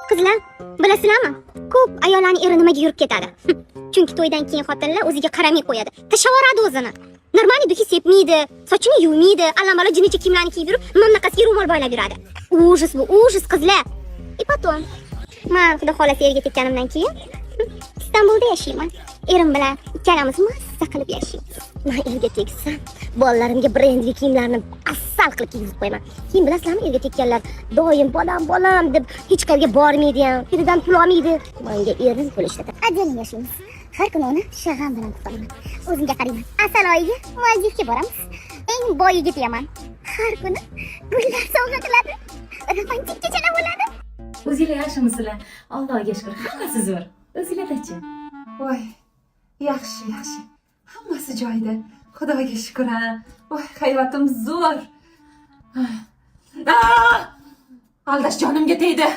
Qizlar, bilasizlarmi? Ko'p ayollarning eri nimaga yurib ketadi? Chunki to'ydan keyin xotinlar o'ziga qaramay qo'yadi. Tashlavoradi o'zini. Нормальный духи sepmaydi, sochini yuvmaydi, allambalo jinnicha kiyimlarni kiyib yurib, mamlakasiga ro'mol boylab yuradi. Ужас bu, ужас, qizlar. И потом, man, xudo xolasa, erga tekkanimdan keyin Istanbulda yashayman. Erim bilan ikkalamiz mazza qilib yashaymiz. Man erga tegsam, bolalarimga brendli kiyimlarni asal qilib kiygizib qo'yaman. Keyin bilasizlarmi, erga tekkanlar doim "bolam, bolam" deb hech qayerga bormaydi ham, eridan pul olmaydi. Menga erim pul ishlatadi. Отдельно yashaymiz. Har kuni uni shag'am bilan kutaman. O'zimga qarayman. Asal oyiga Maldivga boramiz. Eng boy yigit yaman. Har kuni gullar sovg'a qiladi. Romantik kechalar bo'ladi. O'zinglar yaxshimisizlar? Allohga shukur, hammasi zo'r. O'zinglardachi? Voy, yaxshi, yaxshi. Hammasi joyida. Xudoga shukur, ha. Voy, hayotim zo'r. Ah! Aldash jonimga tegdi.